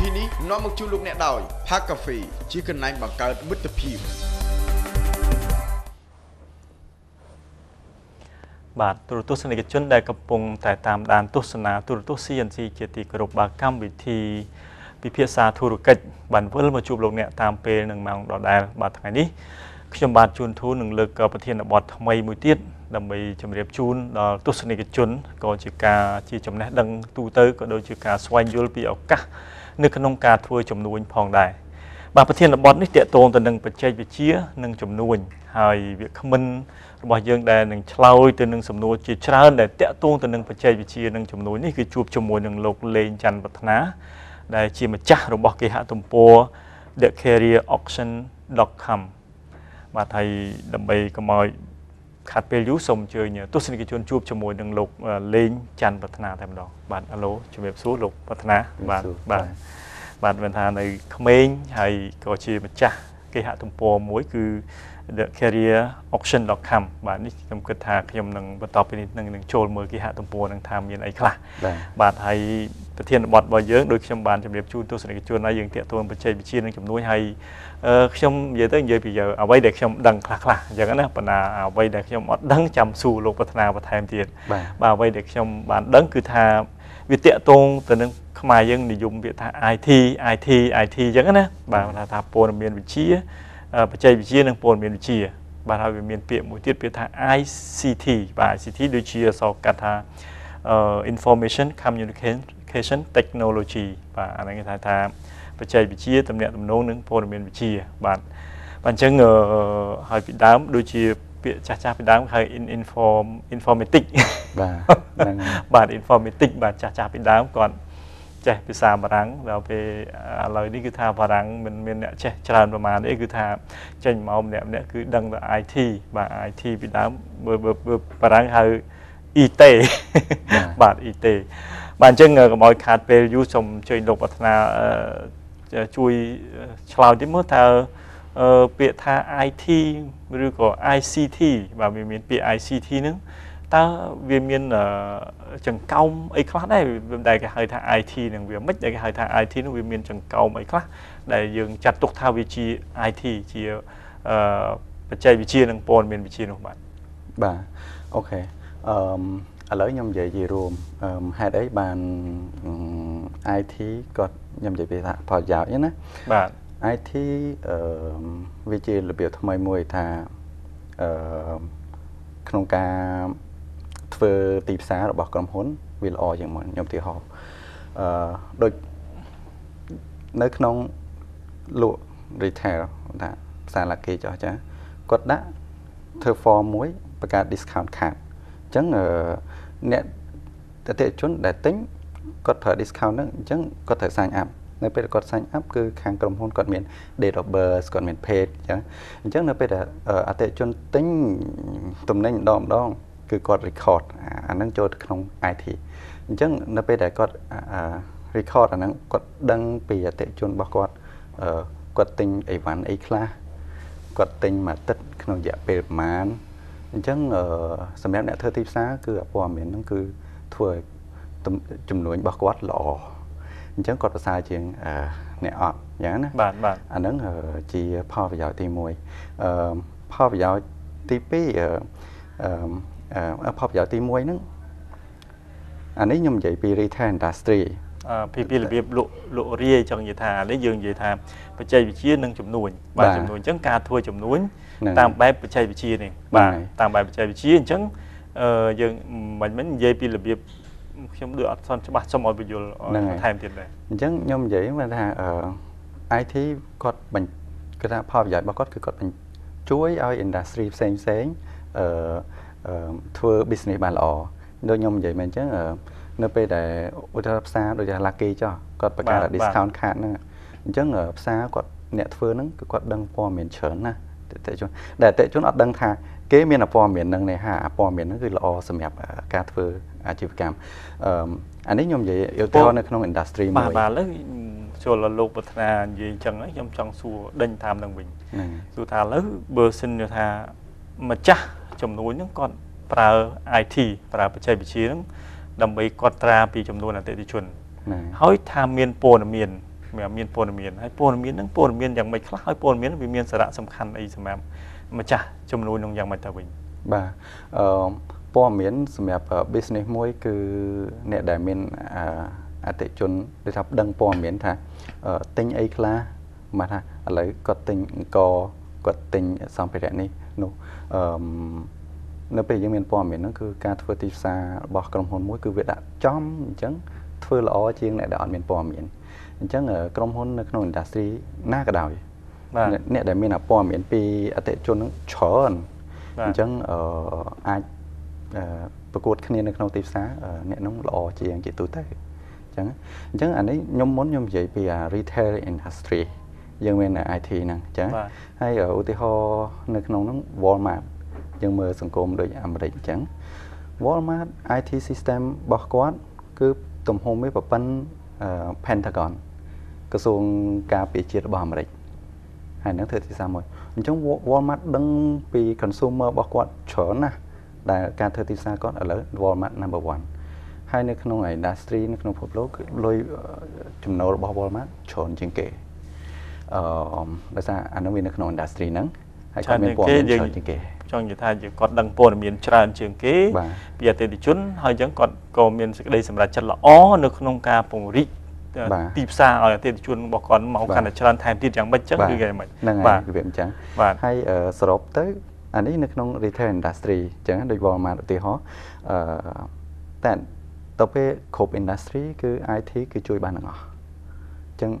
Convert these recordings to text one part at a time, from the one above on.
ធីនេះនាំមកជូនលោកអ្នកដោយ Park Cafe ជាកន្លែងបង្កើតមិត្តភាព បាទទូរទស្សនិកជនដែលកំពុងតែតាមដានទស្សនាទូរទស្សន៍ CNC ជាទីគោរពបាទកម្មវិធីពិភាក្សាធុរកិច្ចបានវិលមកជួបលោកអ្នកតាមពេលនឹងម៉ោងដដែលបាទថ្ងៃនេះខ្ញុំបាទជួនធូនឹងលើកប្រធានបទថ្មីមួយទៀតដើម្បីជម្រាបជូនដល់ទស្សនិកជនក៏ជាការជាចំណេះដឹងទូទៅក៏ដូចជាការស្វែងយល់ពីឱកាសនៅក្នុងការធ្វើជំនួញផងដែរបាទប្រធានបទនេះទាក់ទងទៅនឹងបច្ចេកវិទ្យានិងជំនួញហើយវាគ្មិនរបស់យើងដែលនឹងឆ្លើយទៅនឹងសំណួរជាច្រើនដែលទាក់ទងទៅនឹងបច្ចេកវិទ្យានិងជំនួញនេះគឺជួបជាមួយនឹងលោកលេងច័ន្ទប្រាថ្នាដែលជាម្ចាស់របស់គេហទំព័រ thecareerauction.com បាទហើយដើម្បីកុំឲ្យខាត់ពេលយូរសូមអញ្ជើញទស្សនិកជនជួបជាមួយនឹងលោកលេងច័ន្ទប្រាថ្នាតែម្ដងបាទអាឡូជំរាបសួរលោកប្រាថ្នាបាទបាទបាទមិនថានៅក្មេងហើយក៏ជាម្ចាស់គេហទំព័រមួយគឺ thecareerauction.com បាទនេះខ្ញុំគិតថាខ្ញុំនឹងបន្តពីនេះនឹងចូលមើលគេហទំព័រនឹងថាមានអីខ្លះបាទហើយប្រធានបទរបស់យើងដូចខ្ញុំបានជម្រាបជូនទស្សនិកជនហើយយើងទាក់ទងបច្ចេកវិទ្យានិងជំនួញហើយខ្ញុំនិយាយទៅនិយាយពីអ្វីដែលខ្ញុំដឹងខ្លះខ្លះអញ្ចឹងណាប៉ុន្តែអ្វីដែលខ្ញុំអត់ដឹងចាំសួរលោកប្រាថ្នាបន្ថែមទៀតបាទអ្វីដែលខ្ញុំបានដឹងគឺថាវាទាក់ទងទៅនឹងខ្មែរយើងនិយមពាក្យថា IT IT IT អញ្ចឹងណាបាទថាព័ត៌មានវិទ្យាបច្ចេកវិទ្យានិងព័ត៌មានវិទ្យាបាទហើយវាមានពាក្យមួយទៀតពាក្យថា ICT បាទ ICT ដូចជាអក្សរកាត់ថា Information Communication Technology បាទអានេះគេថាថាបច្ចេកវិទ្យាទំនាក់ទំនងនិងព័ត៌មានវិទ្យាបាទបាទអញ្ចឹងហើយពីដើមដូចជាពាក្យចាស់ៗពីដើមហៅ informatic បាទហ្នឹងបាទ informatic បាទចាស់ៗពីដើមគាត់ចេះភាសាបារាំងដល់ពេលឥឡូវនេះគឺថាបារាំងមិនមានអ្នកចេះច្រើនប្រហែលទេគឺថាចេញមកម្នាក់ម្នាក់គឺដឹងតែ IT បាទ IT ពីដើមបើបារាំងហៅ IT បាទ IT បាទអញ្ចឹងកុំឲ្យខាតពេលយូរសូមអញ្ជើញលោកប្រាថ្នាជួយឆ្លើយតិចមើលតើពាក្យថា IT ឬក៏ ICT បាទវាមានពាក្យ ICT ហ្នឹងតើវាមានចង្កោមអីខ្លះដែរដែលគេហៅថា IT នឹងវាមិនដែលគេហៅថា IT នឹងវាមានចង្កោមអីខ្លះដែលយើងចាត់ទុកថាវាជា IT ជាបច្ចេកវិទ្យានិងព័ត៌មានវិទ្យានោះបាទបាទអូខេឥឡូវខ្ញុំនិយាយជារួមហេតុអីបាន IT គាត់ខ្ញុំនិយាយពីថាផលប្រយោជន៍ណាបាទ IT វាជារបៀបថ្មីមួយថាក្នុងការធ្វើទីផ្សាររបស់ក្រុមហ៊ុនវាល្អជាងមុនខ្ញុំឧទាហរណ៍ដូចនៅក្នុងលក់ retail ថាផ្សារឡាគេចោះចាគាត់ដាក់ធ្វើ form មួយបង្កើត discount card អញ្ចឹងអ្នកអតិថិជនដែលទិញគាត់ប្រើ discount ហ្នឹងអញ្ចឹងគាត់ត្រូវ sign up នៅពេលគាត់ sign up គឺខាងក្រុមហ៊ុនគាត់មាន date of birth គាត់មាន page អញ្ចឹងនៅពេលដែលអតិថិជនទិញទំនិញម្ដងម្ដងគឺគាត់ record អាហ្នឹងចូលទៅក្នុង IT អញ្ចឹងនៅពេលដែលគាត់ record អាហ្នឹងគាត់ដឹងពីអតិថិជនរបស់គាត់គាត់ទិញអីវ៉ាន់អីខ្លះគាត់ទិញមួយអាទិត្យក្នុងរយៈពេលប្រហែលអញ្ចឹងសម្រាប់អ្នកធ្វើទីផ្សារគឺព័ត៌មានហ្នឹងគឺធ្វើឲ្យចំនួនរបស់គាត់ល្អអញ្ចឹងគាត់ប្រសើរជាងអ្នកអត់យ៉ាងណាបាទបាទអាហ្នឹងជាផលប្រយោជន៍ទី1ផលប្រយោជន៍ទី2ផលប្រយោជន៍ទី1ហ្នឹងអានេះខ្ញុំនិយាយពី retail industry ពីរបៀបលក់រាយចង់និយាយថានេះយើងនិយាយថាបច្ចេកវិទ្យានិងជំនួញបាទជំនួញអញ្ចឹងការធ្វើជំនួញតាមបែបបច្ចេកវិទ្យានេះបាទតាមបែបបច្ចេកវិទ្យាអញ្ចឹងយើងមិននិយាយពីរបៀបខ្ញុំដូចអត់សូវច្បាស់សូមឲ្យបញ្យល់បន្ថែមទៀតដែរអញ្ចឹងខ្ញុំនិយាយមកថា IT គាត់គឺថាផលប្រយោជន៍របស់គាត់គឺគាត់ជួយឲ្យ industry ផ្សេងផ្សេងធ្វើ business បានល្អដូចខ្ញុំនិយាយមកអញ្ចឹងនៅពេលដែលឧទាហរណ៍ផ្សារដូចជា Lucky ចុះគាត់បង្កើត discount card ហ្នឹងអញ្ចឹងផ្សារគាត់អ្នកធ្វើហ្នឹងគឺគាត់ដឹងព័ត៌មានច្រើនណាស់អតិថិជនដែលអតិថិជនអត់ដឹងថាគេមានព័ត៌មានហ្នឹងនេះហាព័ត៌មានហ្នឹងគឺល្អសម្រាប់ការធ្វើអាជីវកម្មអានេះខ្ញុំនិយាយឧទាហរណ៍នៅក្នុង industry មួយបាទឥឡូវចូលលោកប្រាថ្នានិយាយអញ្ចឹងខ្ញុំចង់សួរដេញតាមនឹងវិញសួរថាឥឡូវបើសិនថាម្ចាស់ចំនួនហ្នឹងគាត់ប្រើ IT ប្រើបច្ចេកវិទ្យាហ្នឹងដើម្បីកត់ត្រាពីចំនួនអតិថិជនហើយថាមានព័ត៌មាន មានព័ត៌មានហើយព័ត៌មានហ្នឹងព័ត៌មានយ៉ាងម៉េចខ្លះហើយព័ត៌មានវាមានសារៈសំខាន់អីសម្រាប់ម្ចាស់ជំនួញនឹងយ៉ាងម៉េចទៅវិញបាទអឺព័ត៌មានសម្រាប់ business មួយគឺអ្នកដែលមានអតិជនដូចថាដឹងព័ត៌មានថាទិញអីខ្លះមកថាឥឡូវគាត់ទិញអង្គគាត់ទិញសម្ភារៈនេះនោះអឺនៅពេលយើងមានព័ត៌មានហ្នឹងគឺការធ្វើទីផ្សាររបស់ក្រុមហ៊ុនមួយគឺវាដាក់ចំអញ្ចឹងធ្វើល្អជាងអ្នកដែលអត់មានព័ត៌មានអញ្ចឹងក្រុមហ៊ុននៅក្នុង industry ណាក៏ដោយអ្នកដែលមានព័ត៌មានពីអតិថិជនហ្នឹងច្រើនអញ្ចឹងអាចប្រកួតគ្នានៅក្នុងទីផ្សារអ្នកនោះល្អជាងជាទូទៅអញ្ចឹងអានេះខ្ញុំមុនខ្ញុំនិយាយពី retail industry យើងមាន IT ហ្នឹងអញ្ចឹងហើយឧទាហរណ៍នៅក្នុងហ្នឹង Walmart យើងមើលសង្គមដូចអាមេរិកអញ្ចឹង Walmart IT system របស់គាត់គឺទំហំវាប្រព័ន្ធ Pentagon ក្រសួងការពារជាតិរបស់អាមេរិកហើយនឹងធ្វើទីផ្សារមួយអញ្ចឹង Walmart ដឹងពី consumer របស់គាត់ច្រើនណាស់ដែលការធ្វើទីផ្សារគាត់ឥឡូវ Walmart number 1ហើយនៅក្នុង industry នៅក្នុងពិភពលោកគឺលុយចំណូលរបស់ Walmart ច្រើនជាងគេអឺដោយសារអានោះវានៅក្នុង industry ហ្នឹងហើយគាត់មានព័ត៌មានច្រើនជាងគេចង់និយាយថាគាត់ដឹងព័ត៌មានច្រើនជាងគេពីអតិថិជនហើយអញ្ចឹងគាត់ក៏មានសេចក្តីសម្រេចចិត្តល្អនៅក្នុងការពង្រីកទីផ្សារឲ្យអតិថិជនរបស់គាត់មកកាន់តែច្រើនថែមទៀតយ៉ាងម៉េចចឹងឬយ៉ាងម៉េចហ្នឹងហើយរបៀបអញ្ចឹងហើយសរុបទៅអានេះនៅក្នុង retail industry អញ្ចឹងដូច Walmart ឧទាហរណ៍អឺតែទៅពេលគ្រប់ industry គឺ IT គឺជួយបានទាំងអស់អញ្ចឹង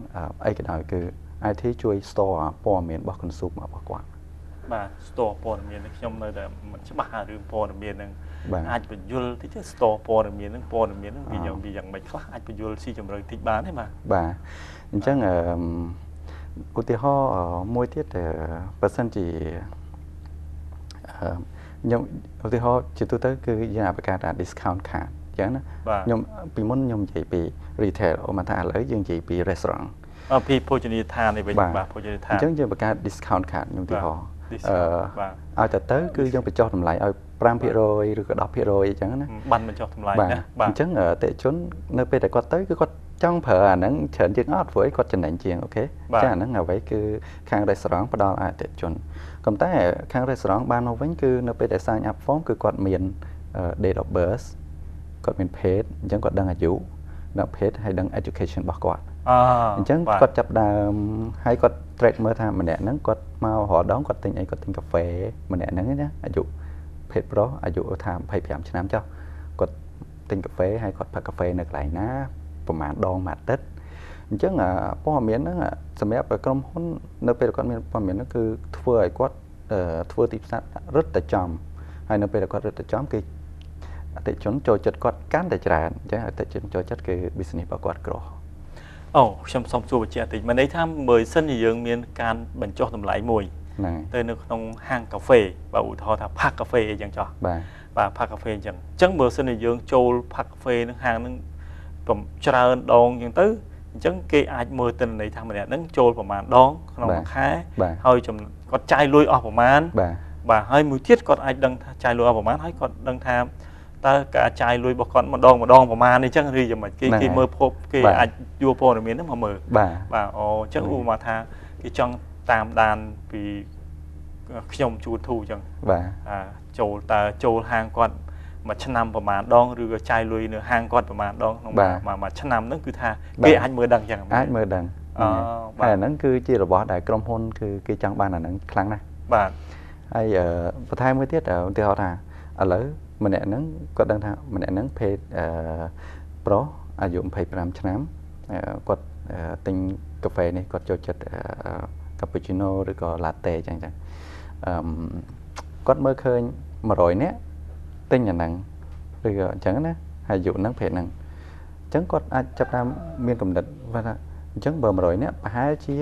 អីក៏ដោយគឺ IT ជួយ store ព័ត៌មានរបស់ consumer របស់គាត់បាទ store ព័ត៌មាននេះខ្ញុំនៅតែមិនច្បាស់រឿងព័ត៌មានហ្នឹងអាចបញ្យល់តិច store ព័ត៌មានហ្នឹងព័ត៌មានហ្នឹងវាយ៉ាងម៉េចខ្លះអាចបញ្យល់ស៊ីជម្រៅតិចបានទេបាទបាទអញ្ចឹងឧទាហរណ៍មួយទៀតបើសិនជាខ្ញុំឧទាហរណ៍ជាទូទៅគឺយើងអាចបង្កើត discount card អញ្ចឹងណាខ្ញុំពីមុនខ្ញុំនិយាយពី retail អូមកថាឥឡូវយើងនិយាយពី restaurant ពីភោជនីយដ្ឋាននេះវិញបាទភោជនីយដ្ឋានអញ្ចឹងយើងបង្កើត discount card ខ្ញុំឧទាហរណ៍ឲ្យទៅគឺយើងបញ្ចុះតម្លៃឲ្យ 5% ឬក៏ 10% អញ្ចឹងណាបានបញ្ចុះតម្លៃណាបាទអញ្ចឹងអតិថិជននៅពេលដែលគាត់ទៅគឺគាត់ចង់ប្រើអាហ្នឹងច្រើនជាងអត់ព្រោះអីគាត់ចំណេញជាងអូខេចាអាហ្នឹងអ្វីគឺខាង restaurant ផ្ដល់ឲ្យអតិថិជនប៉ុន្តែខាង restaurant បានមកវិញគឺនៅពេលដែល sign up form គឺគាត់មាន date of birth គាត់មាន page អញ្ចឹងគាត់ដឹងអាយុដឹង page ហើយដឹង education របស់គាត់អញ្ចឹងគាត់ចាប់ដើមហើយគាត់ track មើលថាម្នាក់ហ្នឹងគាត់មករាល់ដងគាត់ទិញអីគាត់ទិញកាហ្វេម្នាក់ហ្នឹងណាអាយុភេទប្រុសអាយុថា25ឆ្នាំចុះគាត់ទិញកាហ្វេហើយគាត់ផឹកកាហ្វេនៅកន្លែងណាប្រហែលដងមួយអាទិត្យអញ្ចឹងព័ត៌មានហ្នឹងសម្រាប់ក្រុមហ៊ុននៅពេលគាត់មានព័ត៌មានហ្នឹងគឺធ្វើឲ្យគាត់ធ្វើទីផ្សាររឹតតែចំហើយនៅពេលដែលគាត់រឹតតែចំគេអតិថិជនចូលចិត្តគាត់កាន់តែច្រើនអញ្ចឹងអតិថិជនចូលចិត្តគឺ business របស់គាត់ក្រអូខ្ញុំសូមសួរបញ្ជាក់តិចមានន័យថាបើសិនជាយើងមានការបញ្ចុះតម្លៃមួយទៅនៅក្នុងហាងកាហ្វេបើឧទាហរណ៍ថាផាកកាហ្វេអីចឹងចុះបាទផាកកាហ្វេអញ្ចឹងអញ្ចឹងបើសិនជាយើងចូលផាកកាហ្វេនឹងហាងនឹងច្រើនដងអញ្ចឹងទៅអញ្ចឹងគេអាចមើលទិន្នន័យថាម្នាក់ហ្នឹងចូលប្រមាណដងក្នុងមួយខែហើយគាត់ចាយលុយអស់ប្រមាណបាទហើយមួយទៀតគាត់អាចដឹងថាចាយលុយអស់ប្រមាណហើយគាត់ដឹងថាតើការចាយលុយរបស់គាត់ម្ដងម្ដងប្រមាណអញ្ចឹងឬយ៉ាងម៉េចគេមើលភពគេអាចយកព័ត៌មានហ្នឹងមកមើលបាទអូអញ្ចឹងឧបមាថាគេចង់តាមដានពីខ្ញុំជួនធូអញ្ចឹងបាទចូលតើចូលហាងគាត់មួយឆ្នាំប្រមាណដងឬក៏ចាយលុយនៅហាងគាត់ប្រមាណដងក្នុងមួយឆ្នាំហ្នឹងគឺថាគេអាចមើលដឹងអញ្ចឹងអាចមើលដឹងហើយអាហ្នឹងគឺជារបស់ដែលក្រុមហ៊ុនគឺគេចង់បានអាហ្នឹងខ្លាំងណាស់បាទហើយបន្ថែមមួយទៀតឧទាហរណ៍ថាឥឡូវម្នាក់ហ្នឹងគាត់ដឹងថាម្នាក់ហ្នឹងភេទប្រុសអាយុ25ឆ្នាំគាត់ទិញកាហ្វេនេះគាត់ចូលចិត្ត cappuccino ឬក៏ latte អញ្ចឹងចឹងគាត់មើលឃើញ100នាក់ទិញអាហ្នឹងឬក៏អញ្ចឹងណាហើយអាយុហ្នឹងភេទហ្នឹងអញ្ចឹងគាត់អាចចាប់តាមមានកំណត់ថាអញ្ចឹងបើ100នាក់ប្រហែលជា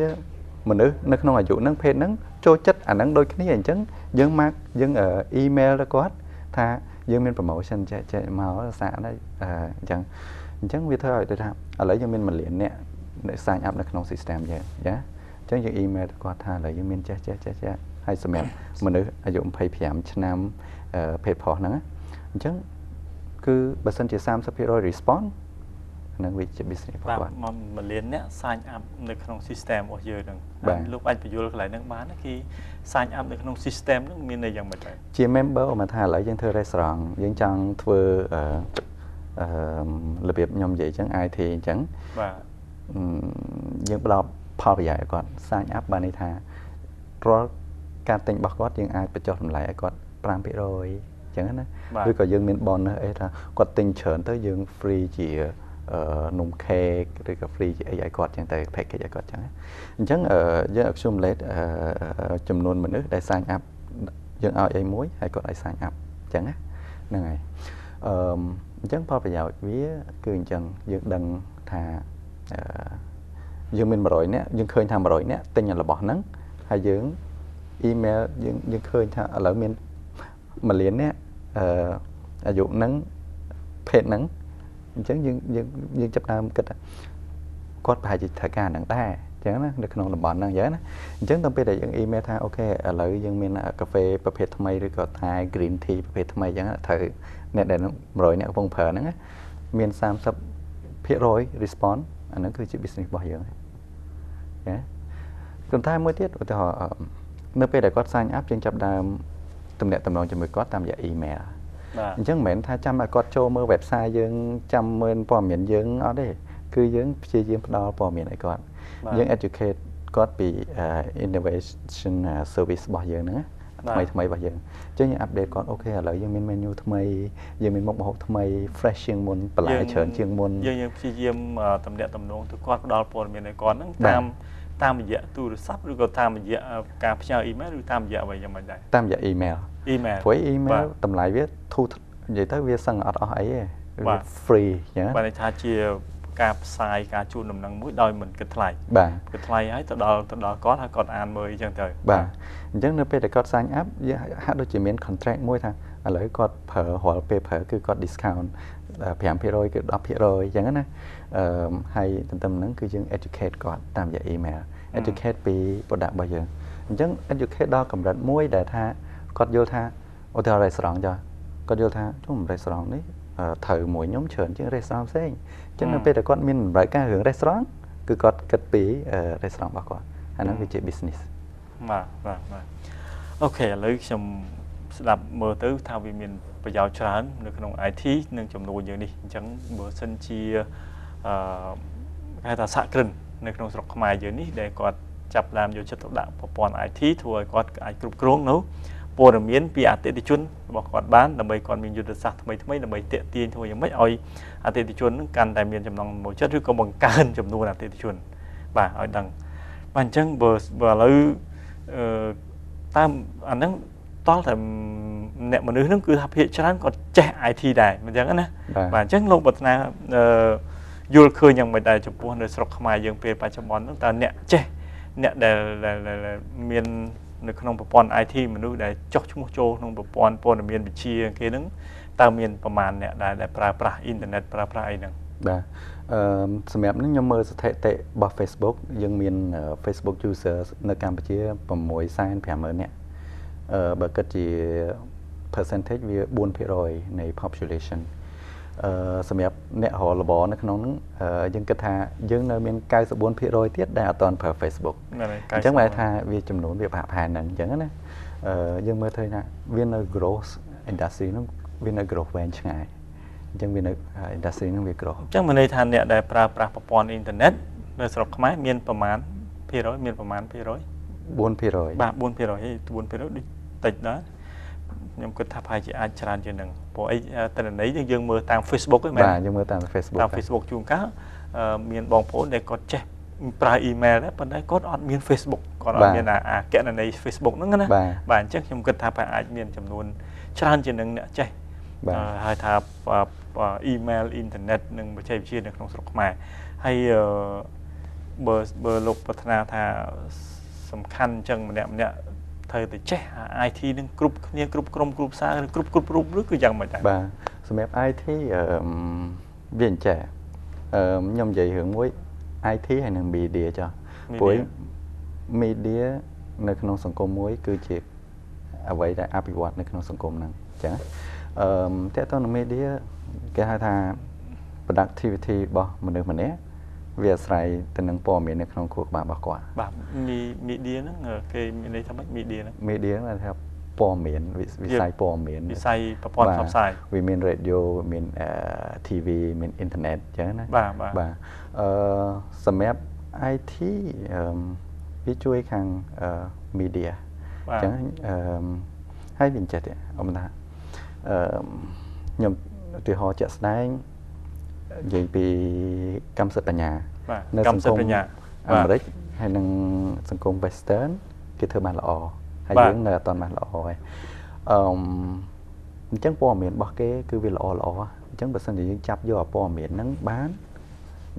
មនុស្សនៅក្នុងអាយុហ្នឹងភេទហ្នឹងចូលចិត្តអាហ្នឹងដូចគ្នាអញ្ចឹងយើងមកយើងអ៊ីមែលទៅគាត់ថាយើងមាន promotion ចែកមកសាកដែរអញ្ចឹងវាធ្វើឲ្យដូចថាឥឡូវយើងមាន1លានអ្នក sign up នៅក្នុង system យើងចាអញ្ចឹងយើង email ទៅគាត់ថាឥឡូវយើងមានចេះហើយសម្រាប់មនុស្សអាយុ25ឆ្នាំភេទប្រុសហ្នឹងអញ្ចឹងគឺបើសិនជា 30% response នឹងវាជា business របស់គាត់ បាទ1លានអ្នក sign up នៅក្នុង system របស់យើងហ្នឹងលោកអាចបញ្យល់កន្លែងហ្នឹងបានគេ sign up នៅក្នុង system ហ្នឹងមានន័យយ៉ាងម៉េចដែរ ជា member មកថាឥឡូវយើងធ្វើ restaurant យើងចង់ធ្វើអឺអឺរបៀបខ្ញុំនិយាយអញ្ចឹង IT អញ្ចឹងបាទយើងផ្ដល់ផលប្រយោជន៍ឲ្យគាត់ sign up បានន័យថារាល់ការទិញរបស់គាត់យើងអាចបញ្ចុះតម្លៃឲ្យគាត់5%អញ្ចឹងណាឬក៏យើងមាន bonus អីថាគាត់ទិញច្រើនទៅយើង free ជានំខេកឬក៏ free ជាអីឲ្យគាត់ចឹងទៅ package ឲ្យគាត់ចឹងអញ្ចឹងយើង accumulate ចំនួនមនុស្សដែល sign up យើងឲ្យអីមួយហើយគាត់ឲ្យ sign up អញ្ចឹងណាហ្នឹងហើយអឺអញ្ចឹងផលប្រយោជន៍វាគឺអញ្ចឹងយើងដឹងថាយើងមាន100នាក់យើងឃើញថា100នាក់ទិញរបស់ហ្នឹងហើយយើង email យើងយើងឃើញថាឥឡូវមាន1លាននាក់អឺអាយុហ្នឹងភេទហ្នឹងអញ្ចឹងយើងយើងយើងចាប់ដើមគិតគាត់ប្រហែលជាត្រូវការហ្នឹងដែរអញ្ចឹងណានៅក្នុងតំបន់ហ្នឹងអញ្ចឹងណាអញ្ចឹងដល់ពេលដែលយើង email ថាអូខេឥឡូវយើងមានកាហ្វេប្រភេទថ្មីឬក៏តែ green tea ប្រភេទថ្មីអញ្ចឹងត្រូវអ្នកដែល100អ្នកកំពុងប្រើហ្នឹងមាន30% response អាហ្នឹងគឺជា business របស់យើងណាប៉ុន្តែមួយទៀតឧទាហរណ៍នៅពេលដែលគាត់ sign up យើងចាប់ដើមទំនាក់ទំនងជាមួយគាត់តាមរយៈ email អញ្ចឹងមិនមែនថាចាំឲ្យគាត់ចូលមើល website យើងចាំមើលព័ត៌មានយើងអត់ទេគឺយើងព្យាយាមផ្ដល់ព័ត៌មានឲ្យគាត់យើង educate គាត់ពី innovation service របស់យើងហ្នឹងថ្មីថ្មីរបស់យើងអញ្ចឹងយើង update គាត់អូខេឥឡូវយើងមាន menu ថ្មីយើងមានមុខម្ហូបថ្មី fresh ជាងមុនបន្លែច្រើនជាងមុន យើងព្យាយាមតំណាក់តំណងទៅគាត់ផ្ដល់ព័ត៌មានឲ្យគាត់ហ្នឹងតាមតាមរយៈទូរស័ព្ទឬក៏តាមរយៈការផ្ញើ email ឬតាមរយៈអ្វីយ៉ាងម៉េចដែរ តាមរយៈ email email ព្រោះ email តម្លៃវាធូរនិយាយទៅវាសឹងអត់អស់អីទេវា free អញ្ចឹងបាទន័យថាជាការផ្សាយការជូនដំណឹងមួយដោយមិនគិតថ្លៃបាទគិតថ្លៃហើយទៅដល់ទៅដល់គាត់ហើយគាត់អានមើលអញ្ចឹងទៅ បាទអញ្ចឹងនៅពេលដែលគាត់ sign up យើងហាក់ដូចជាមាន contract មួយថាឥឡូវគាត់ប្រើរាល់ពេលប្រើគឺគាត់ discount 5%គឺ10%អញ្ចឹងណាអឺហើយទន្ទឹមហ្នឹងគឺយើង educate គាត់តាមរយៈ email educate ពី product របស់យើងអញ្ចឹង educate ដល់កម្រិតមួយដែលថាគាត់យល់ថាឧទាហរណ៍ restaurant ចុះគាត់យល់ថាជុំ restaurant នេះត្រូវមួយខ្ញុំច្រើនជាង restaurant ផ្សេងអញ្ចឹងនៅពេលដែលគាត់មានតម្រូវការរឿង restaurant គឺគាត់គិតពី restaurant របស់គាត់អាហ្នឹងវាជា business បាទបាទបាទអូខេឥឡូវខ្ញុំស្ដាប់មើលទៅថាវាមានប្រយោជន៍ច្រើននៅក្នុង IT និងចំនួនយើងនេះអញ្ចឹងបើសិនជាអឺគេហៅថាសហគ្រិននៅក្នុងស្រុកខ្មែរយើងនេះដែលគាត់ចាប់ផ្ដើមយកចិត្តទុកដាក់ប្រព័ន្ធ IT ធ្វើឲ្យគាត់អាចគ្រប់គ្រងនៅព័ត៌មានពីអតិថិជនរបស់គាត់បានដើម្បីគាត់មានយុទ្ធសាស្ត្រថ្មីថ្មីដើម្បីទាក់ទាញធ្វើយ៉ាងម៉េចឲ្យអតិថិជននឹងកាន់តែមានចំណង់ចំណូលចិត្តឬក៏បង្កើនចំនួនអតិថិជនបាទឲ្យដឹងបាទអញ្ចឹងបើបើឥឡូវអឺតាមអាហ្នឹងតលតែអ្នកមនុស្សហ្នឹងគឺថាភាគច្រើនគាត់ចេះ IT ដែរមិនអញ្ចឹងណាបាទអញ្ចឹងលោកបត្នាអឺយល់ឃើញយ៉ាងម៉េចដែរចំពោះនៅស្រុកខ្មែរយើងពេលបច្ចុប្បន្នហ្នឹងតើអ្នកចេះអ្នកដែលមាននៅក្នុងប្រព័ន្ធ IT មនុស្សដែលចុះឈ្មោះចូលក្នុងប្រព័ន្ធព័ត៌មានវិទ្យាគេហ្នឹងតើមានប្រមាណអ្នកដែលដែលប្រើប្រាស់អ៊ីនធឺណិតប្រើប្រាស់អីហ្នឹង បាទអឺសម្រាប់នេះខ្ញុំមើលស្ថិតិរបស់ Facebook យើងមាន Facebook user នៅកម្ពុជា650,000នាក់អឺបើគិតជា percentage វា4%នៃ population អឺសម្រាប់អ្នករករបរនៅក្នុងហ្នឹងយើងគិតថាយើងនៅមាន94%ទៀតដែលអត់ទាន់ប្រើ Facebook អញ្ចឹងបែរថាវាចំនួនវាប្រហាក់ប្រហែលហ្នឹងអញ្ចឹងណាអឺយើងមើលឃើញថាវានៅ growth industry ហ្នឹងវានៅ growth វែងឆ្ងាយអញ្ចឹងវានៅ industry ហ្នឹងវា growth អញ្ចឹងមានន័យថាអ្នកដែលប្រើប្រាស់ប្រព័ន្ធអ៊ីនធឺណិតនៅស្រុកខ្មែរមានប្រមាណភាគរយមានប្រមាណភាគរយ 4% បាទ4%ហេ4%ដូចតិចដែរខ្ញុំគិតថាប្រហែលជាអាចច្រើនជាងនឹងព្រោះអីតនន័យយើងមើលតាម Facebook ហ្នឹងមែន បាទយើងមើលតាម Facebook តាម Facebook ជួនកាលមានបងប្អូនដែលគាត់ចេះប្រើ email ដែរប៉ុន្តែគាត់អត់មាន Facebook គាត់អត់មានអាកណន័យ Facebook ហ្នឹងណាបាទអញ្ចឹងខ្ញុំគិតថាប្រហែលអាចមានចំនួនច្រើនជាងនឹងអ្នកចេះហើយថា email អ៊ីនធឺណិតនិងបច្ចេកវិទ្យានៅក្នុងស្រុកខ្មែរហើយបើបើលោកប្រាថ្នាថាសំខាន់អញ្ចឹងម្នាក់ម្នាក់ត្រូវតែចេះ IT នឹងគ្រប់គ្នាគ្រប់ក្រុមគ្រប់សាឬគ្រប់គ្រប់រូបឬគឺយ៉ាងម៉េចដែរ បាទសម្រាប់ IT អឺវាអញ្ចេះអឺខ្ញុំនិយាយរឿងមួយ IT ហើយនិង media ចុះព្រោះ media នៅក្នុងសង្គមមួយ គឺជាអ្វីដែលអភិវឌ្ឍនៅក្នុងសង្គមហ្នឹងអញ្ចឹងអឺតើតើនឹង media គេហៅថា productivity របស់មនុស្សម្នាក់វាអាស្រ័យទៅនឹងព័ត៌មាននៅក្នុងខួរក្បាលរបស់គាត់ បាទ media ហ្នឹងគេមានន័យថាម៉េច media ហ្នឹង media ហ្នឹងថាព័ត៌មានវិស័យព័ត៌មាន វិស័យប្រព័ន្ធផ្សព្វផ្សាយ វាមាន radio មាន TV មាន internet អញ្ចឹងណា បាទបាទ បាទសម្រាប់ IT វាជួយខាង media អញ្ចឹងហើយវាចេះទេអមថាខ្ញុំឧទាហរណ៍ជាក់ស្ដែងនិយាយពីកម្មសិទ្ធិបញ្ញា នៅសង្គម អាមេរិកហើយនិងសង្គម Western គេធ្វើបានល្អហើយយើងនៅអត់ទាន់បានល្អហើយអឺអញ្ចឹងព័ត៌មានរបស់គេគឺវាល្អល្អអញ្ចឹងបើសិនជាយើងចាប់យកព័ត៌មានហ្នឹងបាន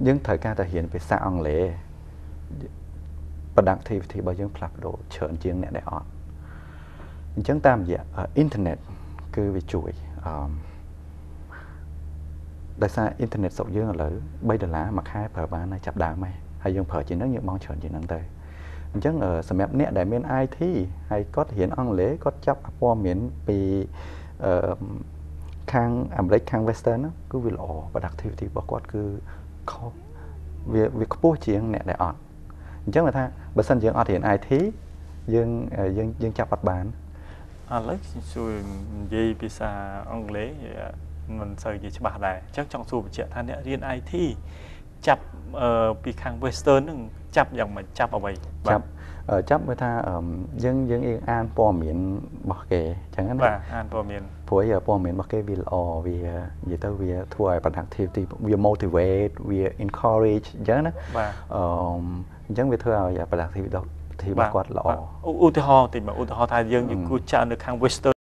យើងត្រូវការតែរៀនភាសាអង់គ្លេស productivity របស់យើងផ្លាស់ប្ដូរច្រើនជាងអ្នកដែលអត់អញ្ចឹងតាមរយៈ internet គឺវាជួយអឺដោយសារអ៊ីនធឺណិតស្រុកយើងឥឡូវ3ដុល្លារមួយខែប្រើបានហើយចាប់ដើមហើយហើយយើងប្រើជាងហ្នឹងយើងបង់ច្រើនជាងហ្នឹងទៅអញ្ចឹងសម្រាប់អ្នកដែលមាន IT ហើយគាត់រៀនអង់គ្លេសគាត់ចាប់ព័ត៌មានពីអឺខាងអាមេរិកខាង Western ហ្នឹងគឺវាល្អ productivity របស់គាត់គឺខុសវាខ្ពស់ជាងអ្នកដែលអត់អញ្ចឹងគាត់ថាបើសិនយើងអត់រៀន IT យើងយើងយើងចាប់អត់បាន ឥឡូវជួយនិយាយភាសាអង់គ្លេសមិនសូវជាច្បាស់ដែរអញ្ចឹងចង់សួរបញ្ជាក់ថាអ្នករៀន IT ចាប់ពីខាង Western ហ្នឹងចាប់យ៉ាងម៉េចចាប់អ្វី ចាប់ចាប់មើលថាយើងយើងអានព័ត៌មានរបស់គេអញ្ចឹងណា បាទអានព័ត៌មាន ព្រោះព័ត៌មានរបស់គេវាល្អវានិយាយទៅវាធ្វើឲ្យ productivity វា motivate វា encourage អញ្ចឹងណា បាទ អឺអញ្ចឹងវាធ្វើឲ្យ productivity របស់គាត់ល្អ ឧទាហរណ៍តិចមកឧទាហរណ៍ថាយើងគួរចាក់នៅខាង Western